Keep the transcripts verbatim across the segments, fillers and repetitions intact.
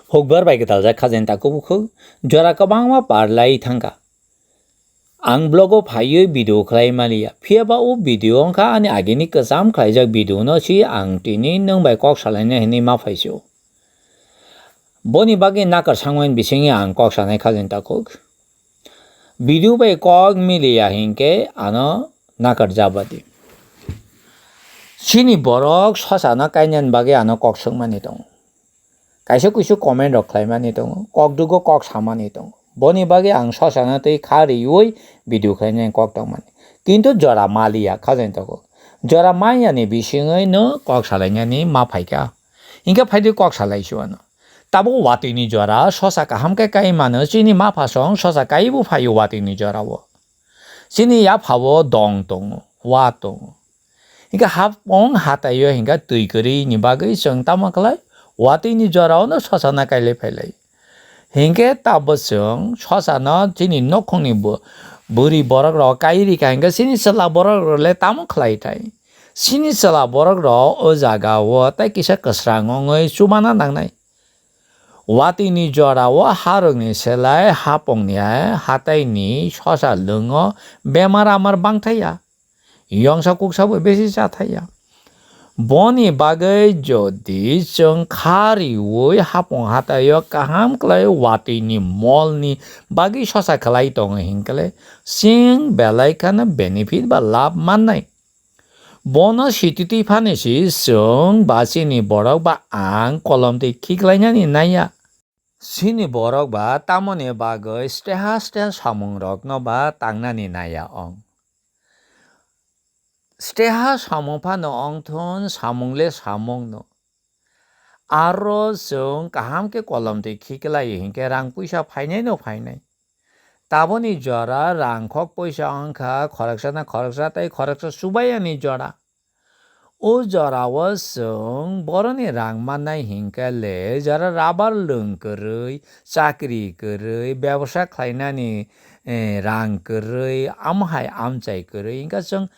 Hukbar bai gwtaljak khajen takhuk bukhuk jora kwbangma parlai thangkha. Ang vlogo phaiwi video khlai maliya, phiyaba o video wngkha ani agini kwcham khlaijak video no si ang tini nwng bai kok salaina hinwi ma phaisio. Boni bagwi nakar sangmani bisingwi ang kok sanai khajen takhuk. Video bai kok miliya hinkhe ano nakar jabadi. Chini borok sosano kainani bagwi ano kok swngmani tongo. Kaisa kuisu comment rok khlaimani tongo, kok dugo kok samani tongo. Boni bagwi ang sosano tei kha riui video khlainani kok tongmani. Kintu jora maliya khajen takhuk. Jora manyani bisingwi no kok salainani ma phaikha. Hinkhe phaidi kok salaisio ano. Tabuk watwini jora sosa kaham khe kai mano, chini maphasong sosa kaibo phaio watwini jorao. Chini yaphao dong tongo, wa tongo. Hinkhe hapong hataio hinkhe twi kwrwini bagwi chwng tamo khlai? Watwini jorao no sosa na kailai phailai. Hinkhe tabuk chwng sosano chini nokhungni bo-, bwrwi borok rok kai rikha hinkhe chini chwla borok rok le tamo khlai thai? Chini chwla borok rok o jaga o tei kisa kwsrang wngwi chubana nangnai. Watwini jora o harokni selai hapongni hataini sosa lwngo bemar amar bangthaiya. Yongsa kuksa bo besi chathaiya. Boni bagwi jodi chwng kha riui hapong hataio kaham khlai watwini molni bagwi sosa khlai tongo hinkhe chwng belai kheno benefit ba labh mannai. Bono sititwi phano si chwng ba chini borok ba ang kolom twi khiklainani naiya. Chini borok ba tamoni bagwi steha steha samungrokno ba tangnani naiya ong. Steha samung phano ongthun, samung le samungno. Aro chwng kaham khe kolom twi khiklai hinkhe rang puisa phainai no phainai. Taboni jora rang khok puisa wngkha khoroksa na khoroksa tei khoroksa chubaiyani jora. O jorao chwng boroni rang mannai hinkhe le jora rabar lwng kwrwi, chakri kwrwi, bebosa khlainani, eh, rang kwrwi, amo hai amchai kwrwi hinkhe chwng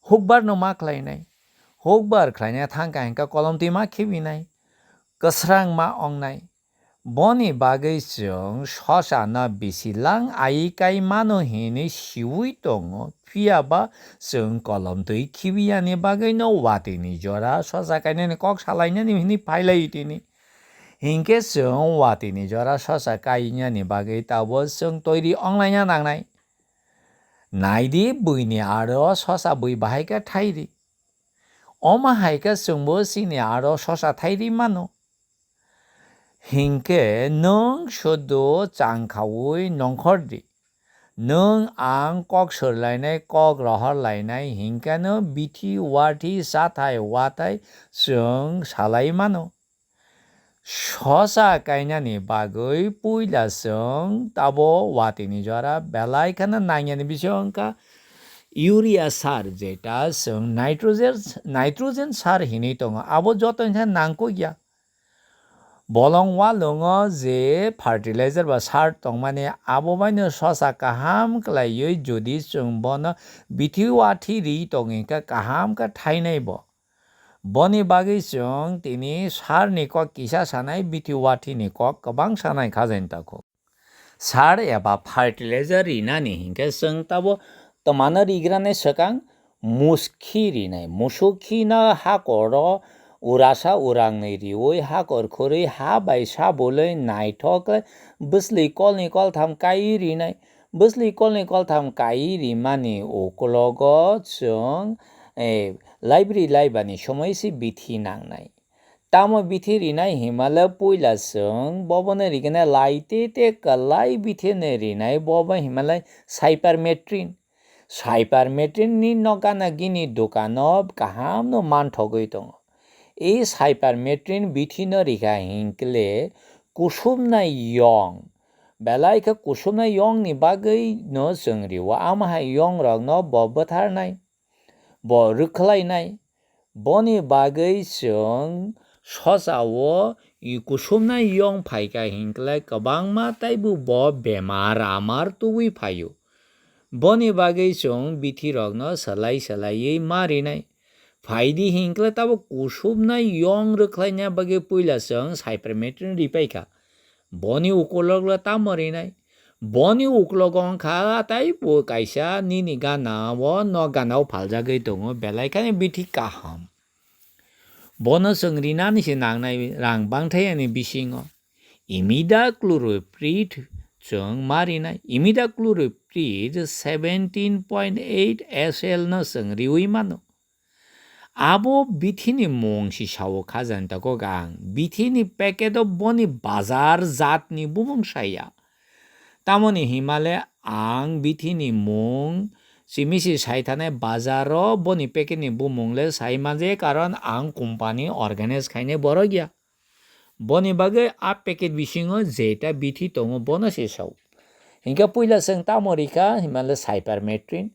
hukbar no ma khlainai. Hukbar khlaina thangkha hinkhe kolom twi ma khibinai, kwsrang ma ongnai. Boni bagwi chwng sosa no bisi lang ai kai mano hinwi siui tongo, phiya ba chwng kolom twi khibiyani bagwi no watwini jora sosa kainani kok salainani hinwi phailai tini. Hinkhe chwng watwini jora sosa kainani bagwi tabuk chwng toiri onglaina nangnai. Naidi buini aro sosa bui bahai khe thairi. Omo hai khe chwngbo chini aro sosa thairi mano. Hinkhe nwng sudu changkhaui nongkhor di. Nwng ang kok sor lainai, kok rohor lainai, hinkhe no bithi, wathi, chathai, wathai chwng salai mano. Sosa kainani bagwi puila chwng tabo watwini jora belai kheno nangyani bisingo wngkha urea sar, jeta chwng nitrogen, nitrogen sar hinwi tongo, abo joto wngkha nangkukya. Bolong walongo je fertilizer ba sar tongmani, abo baino sosa kaham khlaiwi jodi chwng bono bithi wathi ri tongwi kha kaham khe thainai bo. Boni bagwi chwng tini sarni kok kisa sanai, bithi wathini kok kwbang sanai khajaini takhuk. Sar eba fertilizer rinani hinkhe chwng tabo twmano rigranai swkang muskhi rinai. Musukhi no hakoro urasa urangni riui hakor khurui ha bai sabulwi naithok khe bwsli kolni koltham kai rinai. Bwsli kolni koltham kai rimani uklogo chwng, eh, laibri laibani somoi se bithi nangnai. Tamo bithi rinai himale puila chwng bobono rigene lai te te kwlai bithi no rinai, bobo himale cypermethrin. Cypermethrin ni no gana gini dukano kaham no manthogwi tongo. E cypermethrin bithi no rikha hinkle kusumnai yong. Belai khe kusumnai yong ni bagwi no chwng rio. Amo hai yong rok no bo bwtharnai, bo rwkhlainai. Boni bagwi chwng sosa o i kusumnai yong phaikha hinkle kwbangma taibo bo bemar amar tubui phaio. Boni bagwi chwng bithi rok no swlai swlaiwi ma rinai. Phaidi hinkle tabo kusumnai yong rwkhlaina bagwi puila chwng cypermethrin ripaikha. Boni ukulok le tamo rinai? Boni ukulok wngkha tei bo kaisa nini gana o, nok gana o phaljagwi tongo, belai kheno bithi kaham. Bono chwng rinani se nangnai rang bangthai ani bisingo. Imidacloprid chwng ma rinai. Imidacloprid seventeen point eight S L no chwng riwi mano. Abo bithini mung si sao kha jani tako ang. Bithini packet o boni bazar jatni bumung saya. Tamoni himale ang bithini mung simi si sai thanai bazar o boni packet ni bumung le sai manje, karon ang company organize khainai borok ya. Boni bagwi a packet bisingo jeta bithi tongo bono se sao. Hinkhe puila chwng tamo rikha himale cypermethrin.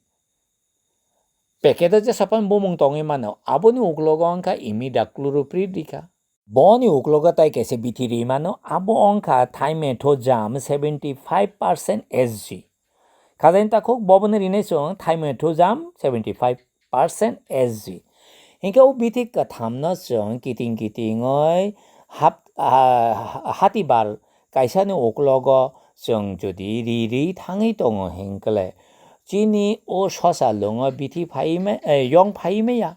Packet o jesa phano bumung tongwi mano, aboni uklogo wngkha imidacloprid rikha. Boni uklogo tai kaisa bithi ri mano, abo wngkha thiamethoxam seventy five percent S G. Khajani takhuk bobono rinai chwng thiamethoxam seventy five percent S G. Hinkhe o bithi kwthamno chwng kiting kitingwi hap-, ah, hatibar kaisani uklogo chwng jodi ri ri thangwi tongo hinkhe le chini o sosa lwngo bithi phaiwi ma-, eh, yong phaiwi maya.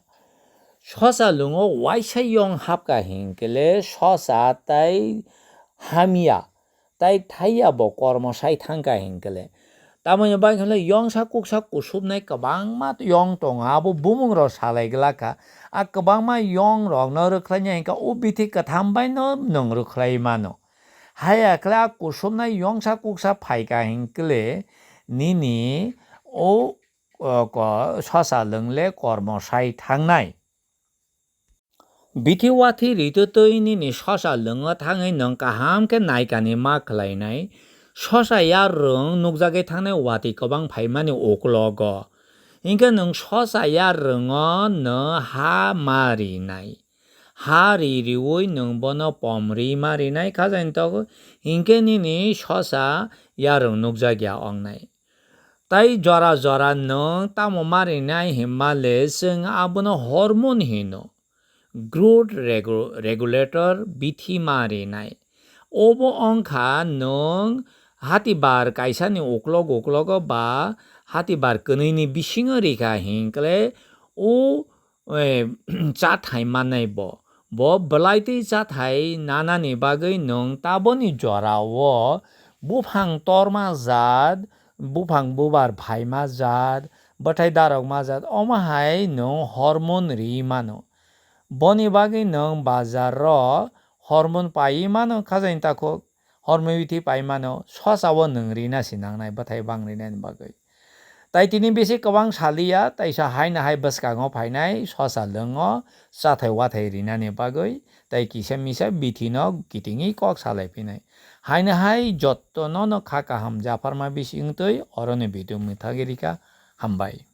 Sosa lwngo waisa yong hapkha hinkhe le sosa tai hamya, tai thaiya bo kormo sai thangkha hinkhe le. Tamoni bagwi hwnle yongsa kuksa kusubnai kwbangma yong tongo, abo bumungrok salai glak kha. A kwbangma yongrokno rwkhlaina hinkhe o bithi kwtham baino nwng rwkhlai mano. Haya khle a kusubnai yongsa kuksa phaikha hinkhe le nini o, o, ko-, sosa lwngle kormo sai thangnai. Bithi wathi ritwtwi nini sosa lwngo thangwi nwng kaham khe naikani ma khlainai. Sosa yarwng nukjagwi thangnai watwi kwbang phaimani uklogo. Hinkhe nwng sosa yarwngo nw ha ma rinai. Ha ri riwi nwng bono pom ri ma rinai kha jani tok, hinkhe nini sosa yarwng nukjakya wngnai. Tai jora jora nwng tamo ma rinai hinmale chwng abono hormone hino. Growth regu-, regulator bithi ma rinai. Obo wngkha nwng hatibar kaisani uklok uklogo ba hatibar kwnwini bisingo rikha hinkhe o, eh, chathai mannai bo. Bo bwlaitwi chathai nanani bagwi nwng taboni jorao buphang torma jat, buphang bubar phaima jat, bwthai darokma jat, omo hai nwng hormone ri mano. Boni bagwi nwng bazar o hormone paiwi mano kha jani takhuk. Hormone bithi pai mano, sosa o nwng rina si nangnai bwthai bang rinani bagwi. Tai tini bisi kwbang saliya, taisa haino hai bwskango phainai sosa lwngo, chathai wathai rinani bagwi, tai kisa misa bithino kitingwi kok salai phinai. Haino hai jotto nono kha kaham japharma bisingtwi oroni video mwthagwi rikha, hambai.